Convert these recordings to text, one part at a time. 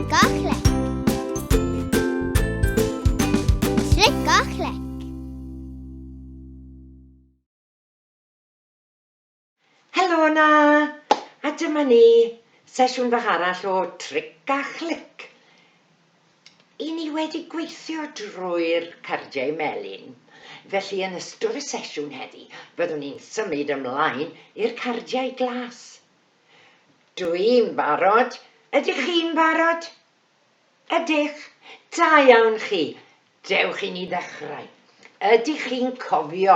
Tric a clec. Tric a clec. Helo 'na! A dyma ni, sesiwn fach arall o Tric a Chlic. I ni wedi gweithio drwy'r cardiau melyn, felly yn ystod y sesiwn heddi byddwn ni'n symud ymlaen i'r cardiau glas. Dwi'n barod, ydych chi'n barod? Ydych, da iawn chi, dewch i ni ddechrau. Ydych chi'n cofio?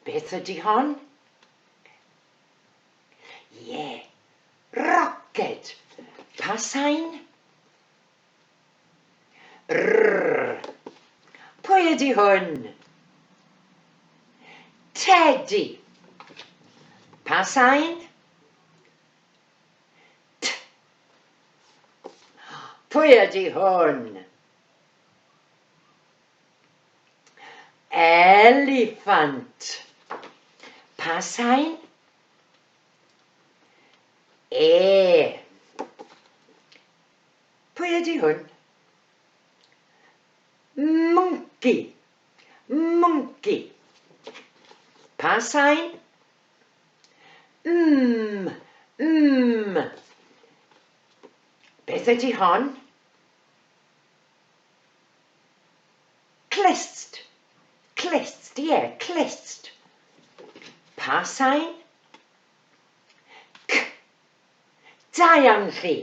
Beth ydy hon? Ie, roced. Pa sain? Rrr. Pwy ydy hwn? Tedi. Pa sain? T. Pwy ydy hwn? Eliffant. Pa sain? E. Pwy ydy hwn? Mwnci. Mwnci. Pa sain? M. M. Beth ydy hon? Clust. Clust, ie, clust. Pa sain? C. Da iawn chi.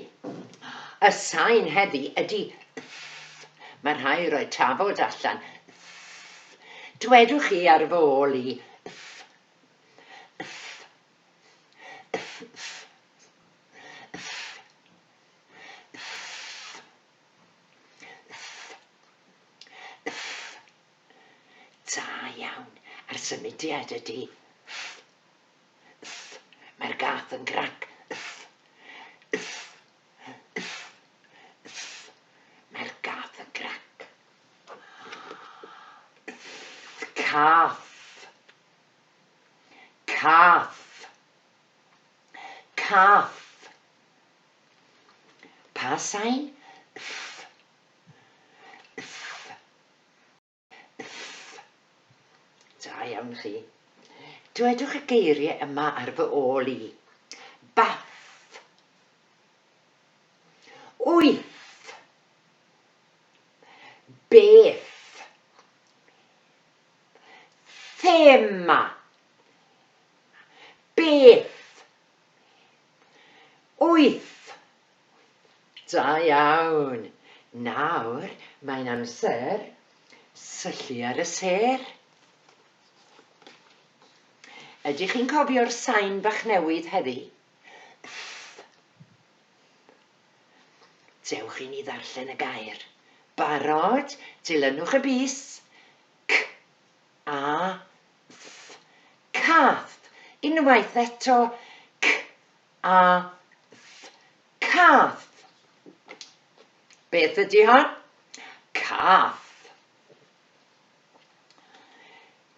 Y sain heddi ydy th. Mae rhai roi tafod allan. Th. Dwedwch chi ar fy ôl i. Th. Th. Th. Th. Th. Th. Da iawn. A'r symudiad ydy ff, ff. Mae'r gath yn grac. Ff, ff, ff, ff. Mae'r gath yn grac. Cath. Cath. Cath. Pa sain? Ff. Ff. Ff. Da iawn chi. Dwedwch y geiriau yma ar fy ôl i. Bath. Wyth. Beth. Thema. Beth. Wyth! Da iawn! Nawr mae'n amser syllu ar y sêr. Ydych chi'n cofio'r sain bach newydd heddi? Ff. Dewch i ni ddarllen y gair. Barod? Dilynwch y bys. C. A. Th. Cath. Unwaith eto, c. A. Th. Cath. Beth ydy hon? Cath.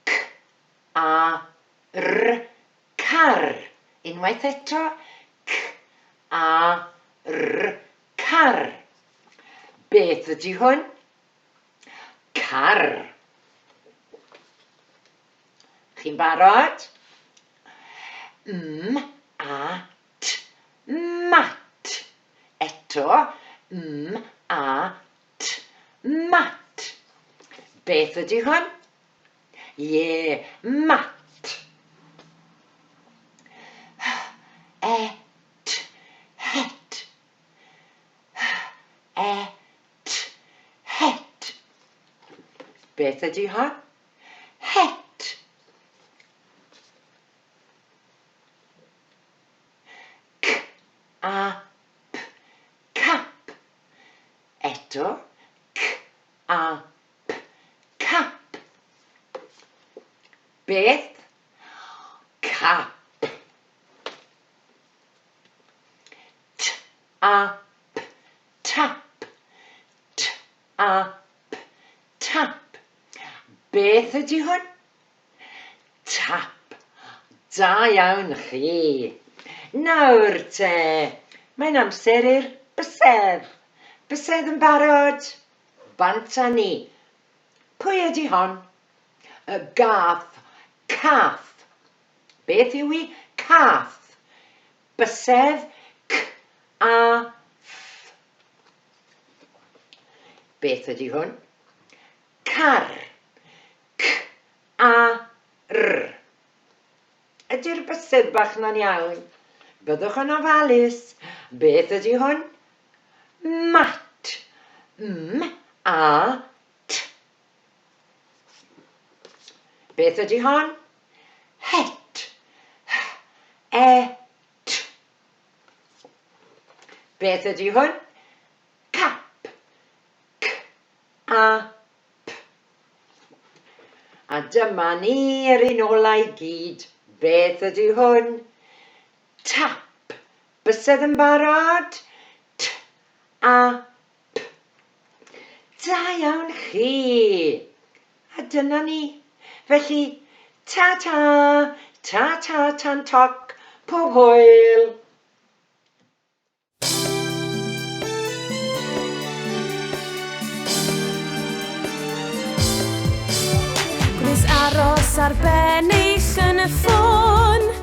C. A. R. Car. Unwaith eto, c. A. R. Car. Beth ydy hwn? Car. Chi'n barod? M, A, T, mat. Eto, M, A, T, mat. Beth ydy hwn? Ie, mat. H, E, T, het. H, E, T, het. Beth ydy hon? Het. C, A, P, cap. Eto, C, A, P, cap. Beth? Cap. T, A, P, Tap. T, A, P, tap. Beth ydy hwn? Tap. Da iawn chi. Nawr te, Mae'n amser i'r bysedd. Bysedd yn barod. Bant â ni. Pwy ydy hon? Y gath. Cath. Beth yw i? Cath. Bysedd. C. A. Th. Beth ydy hwn? Car. C. A. R. Ydy'r bysedd bach 'na'n iawn? Byddwch yn ofalus. Beth ydy hwn? Mat. M A T. Beth ydy hon? Het. H E T. Beth ydy hwn? Cap. C A P. A dyma ni yr un ola i gyd. Beth ydy hwn? Tap. Bysedd yn barod? T A P. Da iawn chi! A dyna ni. Felly, ta ta, ta ta tan toc, pob hwyl! Gwnes aros ar ben eich yn y ffôn.